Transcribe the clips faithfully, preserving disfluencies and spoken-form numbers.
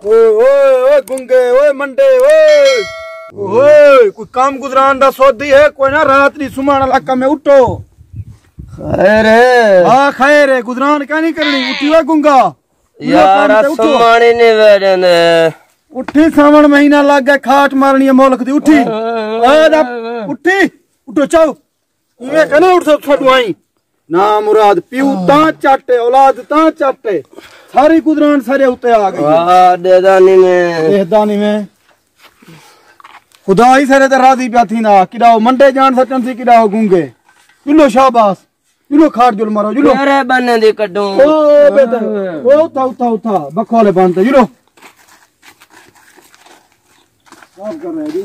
اوئے اوئے اوئے گنگے، اوئے منڈے، اوئے اوئے، کوئی کم گزران دا سودھی ہے کوئی نہ؟ رات دی سماݨ والا کم ہے، اٹھو۔ خیر ہے؟ ہاں خیر ہے، گزران کیا نہیں کرنی؟ اٹھی، اوئے گنگا۔ یار، سماݨ ہی نہیں ویڑن۔ اٹھی، ساوݨ مہینہ لگ ڳئے، کھاٹ مارݨی ہے ملک دی، اٹھی۔ اے دا، اٹھی، اٹھو، چاؤ۔ ایویں کنے اٹھ سو دعائیں۔ نا مراد، پیو تاں چٹ ہے، اولاد تاں چٹ ہے۔ ساری گزران سارے اتے آ ڳئی ہے۔ واہ، ݙیہدا نہیں میں۔ ݙیہدا نہیں میں۔ خدا ہی سارے تے راضی پیا تھیندا، کݙا او منڈے جان سٹن سی، کݙا او گنگے۔ چلو شاباش۔ چلو کھاٹ جل مارو، چلو۔ تیرے بننے دی کڈوں۔ او، او، بہتر۔ او، اتھا، اتھا، اتھا۔ بکھو والے بن تے، چلو۔ صاف کر رہے جی۔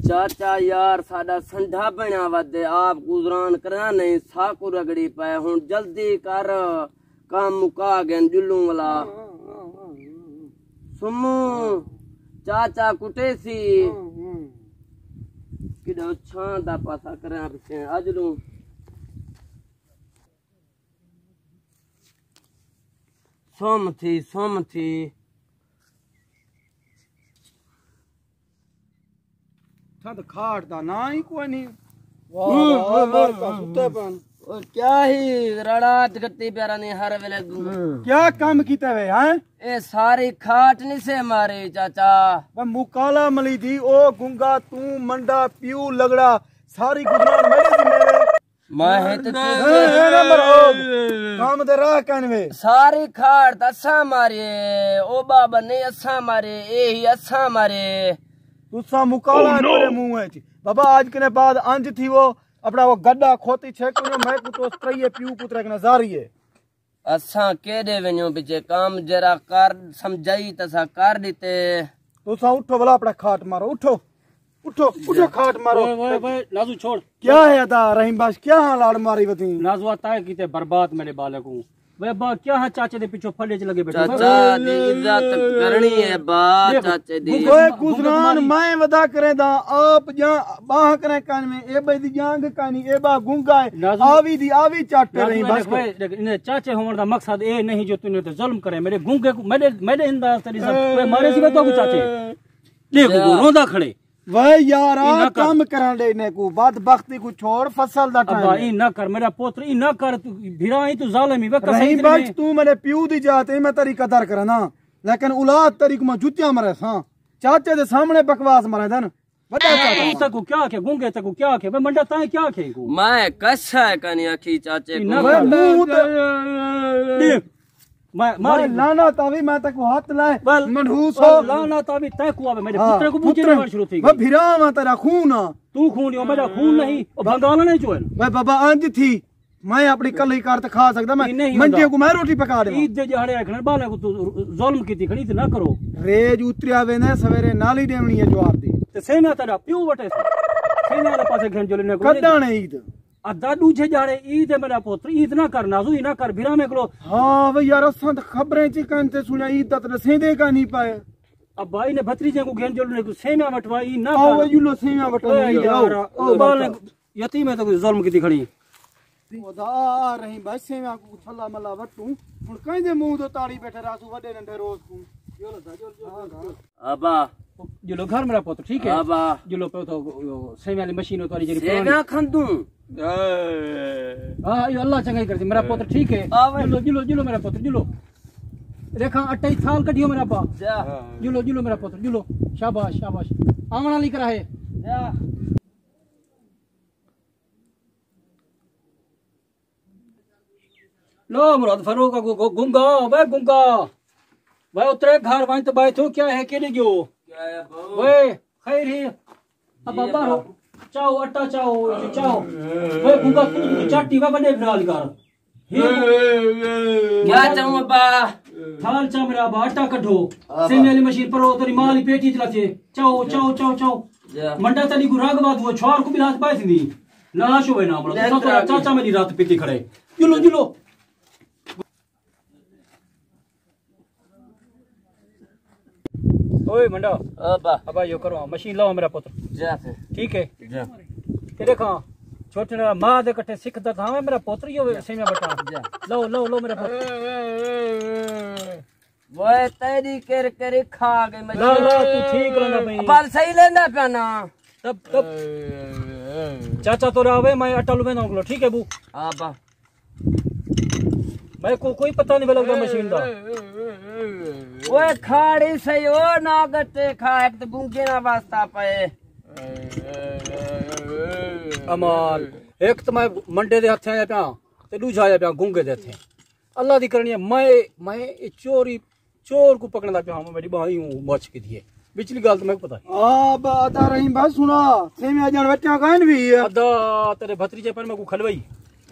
چاچا یار ساݙا سنڈھا بݨیا ودے، آپ گزران کرنا نہیں، ساکوں رگڑی پئے، ہݨ جلدی کر، کم مکا ڳئن جلوں والا۔ سمو، چاچا کٹے سی، کݙو چھاں دا پاسا کریاں پچھے، اجلوں۔ سم تھی، سم تھی۔ تھند کھاٹ دا ناں ہی کوئی نہیں۔ واہ، واہ، واہ، مر کا ستے پن۔ او کیا ہی رڑاٹ گتی پیارا نہیں ہر ویلے گوں۔ کیا کم کیتے وے، ہیں؟ اے ساری کھاٹ نہیں سے ماری، چاچا۔ بے مکالا ملی دی، او گنگا، توں منڈا، پیو لگڑا، ساری گزران میرے ذمے وے۔ میں ہے تے توں اے، اے نہ مرو، کم دے راہ کن وے۔ ساری کھاڑ تاں اساں مارے، او بابا نہیں اساں مارے، اے ہی اساں مارے۔ تساں مکالا میرے منہ وچ۔ بابا، اج کنے بعد انج تھیوو، اپنا او گڈا کھوتی چھک ونجو، میں کو تو تریے پیو پتر ایک نظاری ہے۔ اساں کیݙے ونڄوں پچھے، کم جیڑھا کر سمجھائی تساں کر ݙتے۔ تساں اٹھو بھلا، اپݨا کھاٹ مارو، اٹھو، اٹھو، اٹھو کھاٹ مارو۔ اوئے، اوئے، اوئے، نازو چھوڑ۔ کیا ہے ادا رحیم بخش، کیا ہاں لاڑ ماری ودیں؟ نازو آ تائے کیتے برباد میݙے ٻالے کوں۔ وے با، کیا ہاں چاچے دے پچھوں پھلے چ لڳے ٻیٹھے۔ چاچا دی عزت کرݨی ہے با، ݙیکھ، چاچے دی۔ اوئے گزران میں ودا کریں دا، آپ جاں ٻاہ کریں کن میں، اے بھائی دی جانگ کانی، اے با گنگا ہے۔ نازو، آوی دی آوی چٹ نازو، رہی بس۔ ݙیکھ، ݙیکھ، انہیں چاچے ہووݨ دا مقصد اے نہیں جو توں تے ظلم کرے۔ میݙے گنگے کوں، میݙے، میݙے انداز تیݙی سب کوئی مارے سی، میں تہاکوں چاچے۔ ݙیکھ، کوں روندا کھڑے۔ وے یارا، ایں نہ کر۔ کم کرݨ ݙے انہیں کوں، بدبختی کوں چھوڑ، فصل دا ٹائم ابا، ہے۔ ایں نہ کر، میݙا پتر، ایں نہ کر، توں بھرا ایں، توں ظالم ایں، وے قسم رحیم بخش، توں میݙے پیو دی جات ایں، میں تیݙی قدر کرݨا، لیکن اولاد تیݙی کوں میں جتیاں مریساں، چاچے دے سامݨے بکواس مریندن۔ وݙا چاچا۔ ایں تیکوں کیا آکھے، گنگے تیکوں کیا آکھے؟ وے منڈا تائیں کیا آکھے کو؟ میں کسا کائنی آکھی چاچے کوں۔ وے منہ تے ݙیکھ، میں ماری۔ لعنت آوی، میں تیکوں ہتھ لائے۔ وے منحوس ہو۔ لعنت آوی تیکوں آوے، میݙے ہاں، پتر کوں بوجھے پتر۔ ݙیوݨ شروع تھی ڳئی۔ وے بھرا واں تیݙا خون آ۔ توں خون ݙیو، میݙا خون نہیں، او بھنگالݨے چوں ہن۔ وے بابا انج تھی، میں اپݨی کلہی کر تے کھا سڳدا، میں نہیں، نہیں منجے ہوندا۔ کوں میں روٹی پکا ݙیواں۔ عید دے ݙیہاڑے آکھݨ ٻالیں کوں توں ظلم کیتی کھڑی تے نہ کرو۔ ریج اتریا ویندے، سویرے نالی ݙیوݨی ہے جواب دی۔ تے سیویاں تیݙا پیو وٹے سی۔ سیویاں والے پاسے گھن جو لینے کو۔ کݙاں ہے عید؟ ادا ݙوجھے ݙیہاڑے عید ہے میݙا پتر، عید نہ کر نازو، ایں نہ کر بھرا میں کلو۔ ہاں وے یار، اساں تاں خبریں چ کائنی تے سݨیا، عید دا تاں ݙسیندے کائنی پئے۔ ابا، انہیں بھتریجیں کوں گھن جو لینے کو، سیویاں وٹوا، ایں نہ آؤ کر۔ وے یلو سیویاں وٹوا، اے آؤ۔ یار، او او ٻالیں بس۔ یتیمیں تے کوئی ظلم کیتی کھڑی۔ خدا رحیم بھائی، سیویاں کوں تھلا ملا وٹوں۔ ہݨ کہیں دے منہ دو تاڑی ٻیٹھے رہسوں وݙے ننڈھے روز کوں۔ ابا۔ جلو گھر میݙا پتر، ٹھیک ہے؟ ابا۔ جلو پہ تو سیویاں والی مشین اتاری جڑی پرانی۔ سیویاں کھندوں۔ ہاں، ایہو اللہ چنڳائی کرسی، میݙا پتر، ٹھیک ہے؟ آوے۔ جلو، جلو، جلو میݙا پتر، جلو۔ ریکھاں اٹے دی تھال کڈھیو میݙا ابا۔ جا۔ جلو، جلو میݙا پتر، جلو۔ شاباش، شاباش۔ آوݨ والی کرا ہے۔ جا۔ لو مراد فاروق کو، کو گنگا، وے گنگا۔ وے اترے گھر ونڄ تے ٻہہ تھو، کیا ہے، کیݙے ڳیو؟ کیا ہے ابا؟ وے خیر ہی۔ ابا جی باہرو ابا۔ چاؤ، اٹا چاؤ، چاؤ۔ وے گنگا توں چاٹی وے وݙے بݨا لڳا۔ کیا چاؤں ابا؟ تھال چا میݙا ابا، اٹا کڈھو۔ ابا۔ سیویاں والی مشین پرو، تیݙی ماں والی پیٹی چلا چے۔ چاؤ، چاؤ، چاؤ، چاؤ۔ جا۔ منڈا تیݙی کوں رڳ بعد وہ چھوار کوں بھی رات پائے تھیندی۔ نہ شوے نہ بڑا۔ جا تساں تیݙا چاچا میݙی رات پیتی کھڑے۔ جلو، جلو۔ اوئے منڈا۔ ابا۔ ابا، یو کرو، مشین لاؤ میرا پتر۔ جا پھر۔ ٹھیک ہے۔ جا۔ تے ݙیکھاں، چھوٹے نال ماں دے کٹھے سکھدا تھا، میرا پتر یو جا۔ سیویاں بٹا۔ جا۔ لو، لو، لو میرا پتر۔ وے تیری کر کر کھا گئے مچھلی۔ لا، لا، تو ٹھیک لیندا پئی۔ بل صحیح لیندا پیا نا۔ تب، تب۔ چاچا تو راوے، میں اٹا لوے نہ اگلو، ٹھیک ہے بو؟ ہاں با۔ میں کو کوئی پتہ نہیں لگدا مشین دا۔ اوئے کھاڑی سہی، او نہ گٹے کھا، ایک تے گونگے نہ واسطہ پئے۔ امان، ایک تو میں منڈے دے ہتھے آیا پیا، تے ݙوجھا آیا پیا گونگے دے ہتھے۔ اللہ دی کرنی ہے، میں، میں اے چوری، چور کو پکڑن دا پیا ہاں، میری ٻاہیں اوں مچ کے دیے۔ وچلی ڳالھ تو میکوں پتہ ہے۔ آ، با، ادا رحیم بھائی سنا، سیویاں ڄݨ وٹیاں کائن بھی ہے۔ ادا تیرے بھتریجے پر میکوں کھلوائی۔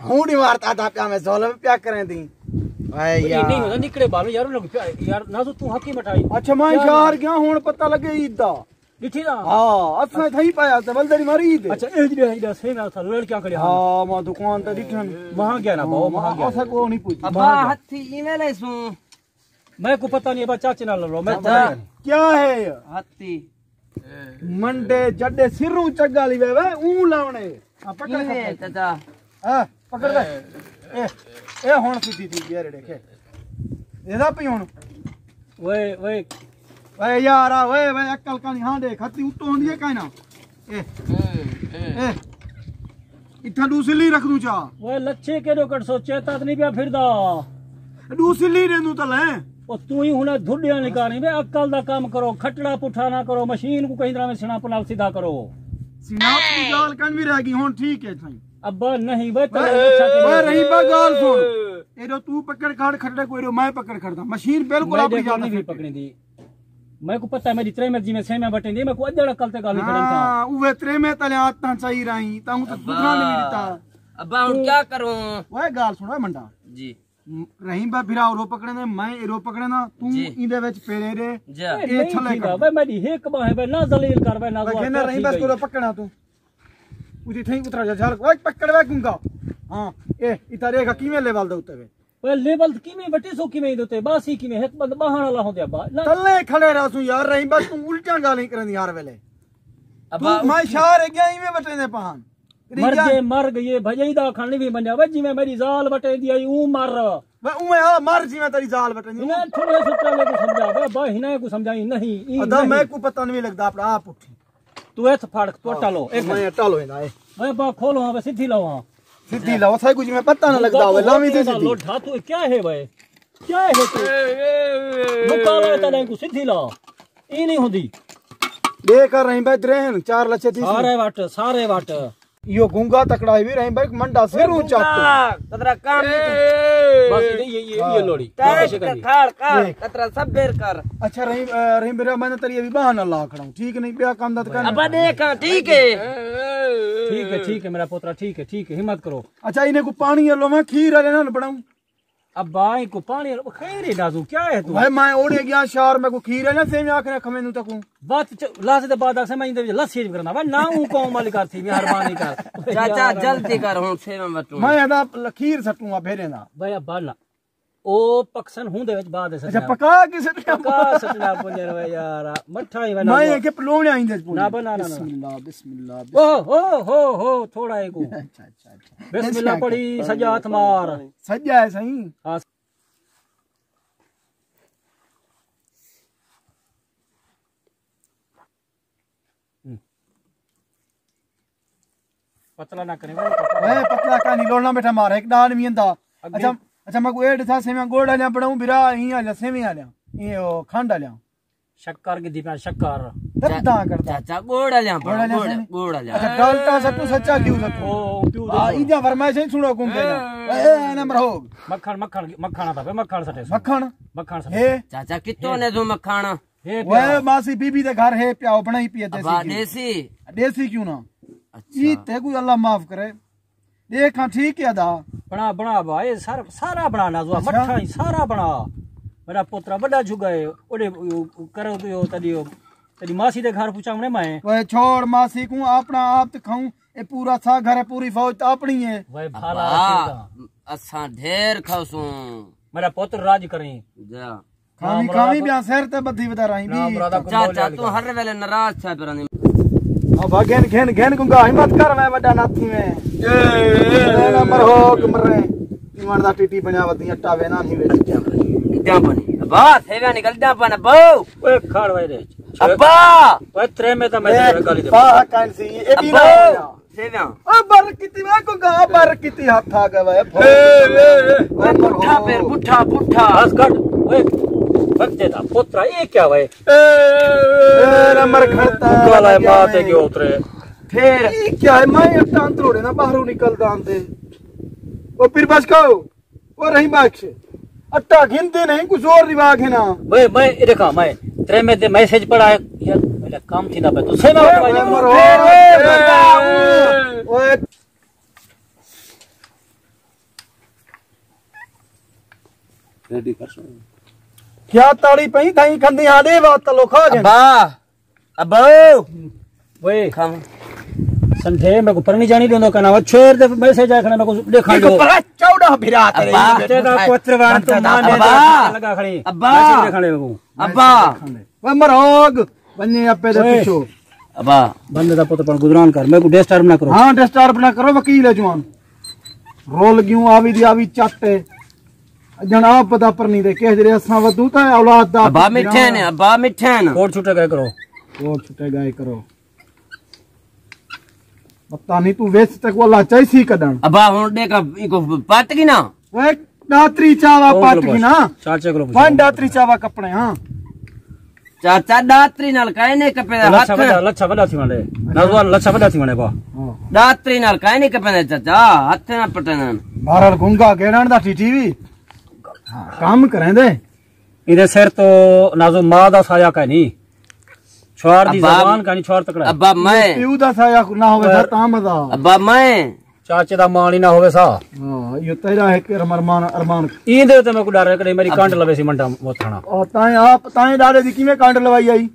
ہوں ݙی وار تا دا پیا میں ظلم پیا کریں دی۔ اے ولی یار۔ نہیں ہوندا، نکڑے ٻال یار، انہاں کوں پیا، یار، نازو توں حقی مٹھائی۔ اچھا، میں یار۔ شہر ڳیا، ہݨ پتہ لڳے عید دا۔ ݙٹھی نا؟ ہاں، اساں تھئی پایا تے ولدری ماری عید۔ اچھا، اے جڑے، اے جڑے سیویاں اساں لڑکیاں کھڑے ہاں۔ ہاں، ماں دکان تے ݙٹھن۔ مہاں ڳیا نا، بہت مہاں ڳیا۔ اساں کو نہیں پوچھی۔ ابا، ہتھی ایویں لے سوں۔ میکوں پتہ نہیں، ابا چاچے نال لڑو، میکوں پتہ نہیں۔ کیا ہے؟ ہتھی۔ منڈے جݙے سروں چڳا لی وے، وے اوں لاوݨے۔ ہاں، پکڑ ایویں کھپے۔ چچا۔ ہاں، پکڑ دے۔ اے، اے ہݨ سدھی تھی ڳیا رے، ݙیکھے۔ اے دا پئی ہݨ۔ وے، وے۔ وے یار، آ، وے، وے، عقل کانی، ہاں ݙیکھ، ہتھی اتوں ہوندی ہے کائنا۔ اے۔ اے۔ اتھاں ݙو سلی رکھ دوں چا۔ اوئے لچھے کیݙو کٹسو، چیتا تے نہیں پیا پھردا۔ ݙو سلی ݙیندوں تلے۔ او توں ہی ہݨ دھڈیاں نکالیں بے، عقل دا کم کرو، کھٹڑا پٹھا نہ کرو، مشین کوں کہیں طرح میں سݨاپ نال سدھا کرو۔ سݨاپ دی ڳالھ کن بھی رہ ڳئی، ہݨ ٹھیک ہے سائیں۔ ابا نہیں بے، تلے اوئے، لچھا کے اوئے رہی با ڳالھ سݨ۔ ایݙو توں پکڑ کھڑ کھٹڑے کو، ایݙو میں پکڑ کھڑدا۔ مشین بالکل میݙے اپݨی کول جاہ نہیں تے پکڑیندی۔ میکوں پتہ ہے، میݙی تریمت جیویں سیویاں بٹیندی، میکوں اڄڑ عقل تے ڳالھ نہیں کرݨ چا۔ ہاں، اوہے تریمت آلے آدتاں چائی رہی، تاں ہوں تے ابا، ٹھکرا نہیں ݙتا۔ ابا، ہݨ کیا کروں؟ اوئے ڳالھ سݨ، اوئے منڈا۔ جی۔ م-، رحیم بھائی بھرا رو پکڑے نے، میں رو پکڑے نا، توں جی۔ ایندے وچ پیرے رے، جی۔ اے اے نہیں چھلے تھیندا، کر۔ بھائی میݙی ہک ٻاہ ہے، بھائی نہ ذلیل کر، بھائی نہ بھائی گھن رحیم بھائی، توں رو پکڑا توں۔ اُتھی تھئی اترا جا جھل، اوئے پکڑ وے گنگا۔ ہاں، اے، اتھا ݙیکھ کیویں لیول دے اُتے وے۔ اوئے لیول کیویں وٹی سو کیویں دے اُتے، باسی کیویں، ہک بندہ ٻاہݨ والا ہوندے ابا۔ نہ۔ تلے کھڑے رہسوں یار، رحیم بھائی توں الٹیاں ڳالھیں کریندی ہر ویلے۔ ابا توں میں اُٹھی۔ شہر اڳیاں ایویں وٹیندے پہن۔ مر ریجا۔ گئے، مر گئے، بھڄائی دا کھݨ نہیں بھی منیا۔ وے جیویں میݙی ذال وٹیندی آئی، اوں مر۔ وے اوویں آ مر جیویں تیݙی ذال وٹیندی۔ انہاں تھوڑے سٹا لے کو سمجھا، وے ابا ہناں کو سمجھائی نہیں، ایں ادا نہیں۔ میکوں پتہ نہیں لڳدا، اپݨا آپ اٹھی۔ توں اتھ پھڑ، توں ہاں، ٹالو، اے میں ٹالو ہے نا، اے۔ میں با کھولو ہاں، بس سدھی لاؤ ہاں۔ سدھی لاؤ، سائیں کچھ میں پتہ نہ لڳدا ہوئے، لاویں تے سدھی۔ لوٹھا تو کیا ہے بھائی؟ کیا ہے تو؟ مکالا ہے تاں کو سدھی لا۔ ای نہیں ہوندی۔ ݙے کر رہی بھائی درہن، چار لچھے تھی سی۔ سارے وٹ، سارے وٹ۔ ایہو گونگا تکڑا ہے بھی رہی بھائی، منڈا سروں چاتے۔ تدرا کام نہیں تو۔ بس یہ، یہ، یہ، یہ لوڑی۔ ٹائٹ کر، کھاڑ، کھاڑ، دیکھ۔ قطرہ صبر کر۔ اچھا رحیم، اے، رحیم بھرا، میں نے تیری ابھی بہانہ لا کھڑا ہوں، ٹھیک ہے نہیں؟ بیا کام دا کر۔ ابا دیکھاں، ٹھیک ہے۔ ٹھیک ہے، ٹھیک ہے میرا پوترا، ٹھیک ہے، ٹھیک ہے، ہمت کرو۔ اچھا، انہیں کو پانی لو، میں کھیر والے نال بناؤں۔ ابا، انہیں کو پانی لو، خیر ہے نازو، کیا ہے تو؟ بھائی، میں اوڑے گیا شہر، میں کو کھیر ہے نا، سیویاں آکھنے کھمے نوں تکوں۔ بات چ-، لاسے دے بعد آکھے میں اندے وچ لسی کرنا، بھائی، نہ اوں قوم والی کر تھی، مہربانی کر۔ چاچا، جلدی کر، ہن سیویاں وٹوں۔ میں ادا کھیر سٹوں آ بھیرے دا۔ بھائی، ابا نہ۔ او پکسن ہوں دے وچ بعد اچھا، سٹنا۔ پکا کے سٹنا۔ پکا سٹنا پونجے روے یار۔ مٹھا ہی ونا میں لو۔ کہ پلونے آئیں دے پونجے۔ نہ بنا، نہ، نہ۔ بسم اللہ، بسم اللہ، بسم او، ہو، ہو، ہو، تھوڑا ہے کو۔ اچھا، اچھا، اچھا۔ بسم اللہ اچھا، پڑھی، اچھا۔ سجا ہتھ مار۔ سجا ہے سائیں۔ ہاں۔ پتلا نہ کریں، وہ پتلا۔ اے پتلا کانی لوڑنا بیٹھا مار، ایک ڈان وی اندا۔ اگے۔ اچھا، اچھا، میں کو اے ڈسا سیویاں گوڑ والیاں بناؤں، بھرا، ایں والیاں سیویاں والیاں، ایں او کھنڈ والیاں۔ شکر کی دی پیا، شکر۔ تب داں کردا۔ چاچا، گوڑ والیاں گوڑ بناؤں، والیاں گوڑ، سیویاں۔ گوڑ والیاں۔ اچھا، گل تاں سٹو سچا کیوں سٹو؟ او، پیو آ، دے۔ ایجا فرمائش ہے، سنو کون کہنا۔ اے، اے، اے، نمبر ہو۔ مکھن، مکھن، مکھن آتا پیا، مکھن سٹے سو۔ مکھن؟ مکھن سٹے۔ ہے؟ چاچا، کتوں نے تو مکھن؟ ہے پیا۔ اوئے ماسی بی بی دے گھر ہے پیا، او بنائی پیا دیسی ابا گھی۔ دیسی؟ دیسی کیوں نہ؟ اچھا۔ ای تے کوئی اللہ معاف کرے۔ دیکھاں ٹھیک ہے ادا۔ بنا، بنا با، اے سر-، سارا بنا نازوا، اچھا۔ مٹھا ہی سارا بنا۔ میرا پوترا وڈا جھگا ہے، اوڈے کرو تو تڈی، تڈی ماسی دے گھر پہنچاونے میں۔ اوئے چھوڑ ماسی کوں، اپنا آپ تے کھاؤں، اے پورا سا گھر ہے، پوری فوج تے اپنی ہے۔ وے بھالا ابا، رکھے گا۔ اساں ڈھیر کھاؤسوں۔ میرا پتر راج کریں۔ جا۔ کھاویں، کھاویں، بیاں سر تے بدھی ودا رہیں۔ چاچا، توں ہر ویلے ناراض تھیا پیا رہندیں۔ ابا گھن، گھن، گھن گنگا، ہمت کر، میں وڈا نہ تھیویں۔ اے نمبر ہو کمرے۔ ایمان دا ٹی ٹی بنیا ودی، اٹا وینا نہیں وچ۔ گلدیاں پانی۔ ابا، سیویاں نکلدیاں پن، ابا۔ اوئے کھاڑ وے دے۔ ابا۔ اوئے ترے میں تاں میں گالی دے۔ پا کائن سی، اے بھی نہ ابا۔ ہویا۔ سیویاں۔ او بر کیتی وے گنگا، بر کیتی ہتھ آ گیا وے۔ اے، اے، اے۔ اوئے پٹھا پھر، پٹھا، پٹھا۔ بس کٹ۔ اوئے، بندے دا پترا، اے کیا وے؟ اے، اے، اے، نمبر کھڑتا ہے، کالا ہے، ماں تے گیا اترے۔ پھر؟ اے کیا ہے؟ میں اٹا اندروڑے نا باہروں نکلدا آندے۔ او پھر بس کھاؤ۔ او رحیم بخش، اٹا گھندے نہیں، کو زور دی واگ ہے نا۔ میں، میں، اے ݙیکھا، میں تیرے میں تے میسج پڑھا ہے، یار، میرا کام تھی نہ پے، تو سے میں اوئے، اوئے، مرو۔ اوئے۔ ریڈی کر سو۔ کیا تاڑی پئی تھئی کھندی ہاں، ݙے وات تلو کھا گئے۔ ابا۔ ابا۔ اوئے۔ کھاواں۔ سنجے، میں کو پرنی جانی ݙیندو کنا، وہ چھیر دے میسج آ کھڑے، میں کو ݙیکھاں جو۔ پر چوݙاں بھرا تیرے۔ ابا۔ تے دا پتر وان تو ماں دے ابا۔ لگا کھڑی۔ ابا۔ میسج ݙیکھاں ݙے کو۔ ابا۔ وہ مروگ، ونجے اپے دے اوئے۔ پچھو۔ ابا۔ بندے دا پتر پر گزران کر، میں کو ڈسٹرب نہ کرو۔ ہاں، ڈسٹرب نہ کرو، وکیل ہے جوان۔ رول گیوں آوی دی آوی چٹ ہے۔ ڄݨ آپ پتہ پرنی دے کہہ جڑے اساں ودوں تاں اولاد دا ابا مٹھے نے، ابا مٹھے نے۔ کوٹ چھٹے ڳئے کرو۔ کوٹ چھٹے ڳئے کرو۔ پتہ نہیں توں ویس تے کو اللہ چاہیسی کݙݨ۔ ابا ہݨ ݙیکھ، ایکو پٹ گی نا۔ اوئے ݙاتری چاوا پٹ گی نا۔ چاچے کولوں پچھو۔ ون ݙاتری چاوا کپڑے، ہاں۔ چاچا، ݙاتری نال کائے نہیں کپیندا، لچھا ہتھ۔ وݙا، لچھا وݙا تھی وݨے۔ نازوان لچھا وݙا تھی وݨے با۔ ہاں۔ ݙاتری نال کائے نہیں کپیندا چاچا، ہتھ نہ پٹن۔ بہرحال گنگا گیڑݨ دا ٹی ٹی وی کم کریندے۔ ایندے سر تو نازو ماں دا سایہ کائے نہیں۔ چھوار دی ابا، زبان کائے نہیں، چھوار تکڑا ہے۔ ابا میں۔ پیو دا سایہ نہ ہووے سا تاں مزہ۔ ابا میں۔ چاچے دا ماݨ ہی نہ ہووے سا۔ ہاں، ایہو تیرا ہک ارمان، ارمان۔ ایندے تے میکوں ݙر ہے، کݙے میری ابا۔ کنڈ لویسی منڈا موتھݨا۔ او تائیں آپ، تائیں ݙاݙے دی کیویں کنڈ لوائی آئی؟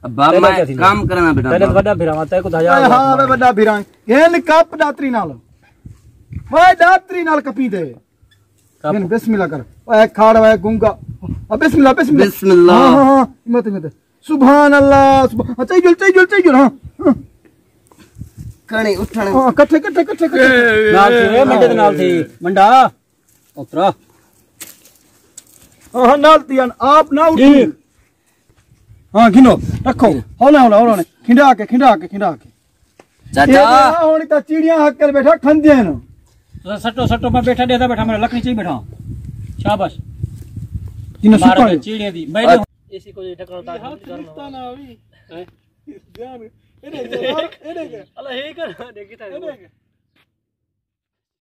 ابا، پہلے میں کیا تھی؟ کام کرنا بیٹا۔ پہلے تو وݙا بھرا ہاں، تے کو دھایا اے ہاں، وے وݙا بھرا۔ گھن کپ ݙاتری نال۔ وے ݙاتری نال کپی دے۔ کپ۔ گھن بسم اللہ کر۔ اے کھاڑ وے گنگا۔ آ، بسم اللہ، بسم اللہ۔ بسم اللہ۔ ہاں، ہاں، ہاں، ہمت، ہمت۔ سبحان اللہ، سبحان، ہاں، چائی جل، چائی جل، چائی جل، ہاں، ہاں۔ کھڑے، اٹھݨ۔ ہاں، کٹھے، کٹھے، کٹھے، کٹھے۔ نال تھی، اے منڈے دے نال تھی، منڈا۔ اترا۔ ہاں، ہاں، نال تھی، آپ نہ اٹھی۔ جی۔ ہاں، گھنو، رکھو۔ ہولا، ہولا، ہولا نے۔ کھنڈا کے، کھنڈا کے، کھنڈا کے۔ چاچا۔ اے ہݨ تاں چیڑیاں ہک کر بیٹھا، کھندیاں نو۔ تساں سٹو، سٹو، میں بیٹھا، ݙیہدا بیٹھا، میں لکڑی چائی بیٹھا۔ شاباش۔ جنہاں مارا سکا تے ہے۔ چیڑیاں دی۔ میں اچھا۔ اسی کو ڈھکنا تاں ہتھ لکھتا نہ ہووی۔ ہیں؟ دھیان۔ اے ݙیکھ، اے ݙیکھ۔ اللہ ہی کر، ݙیکھ کتھا ہے۔ اے ݙیکھ۔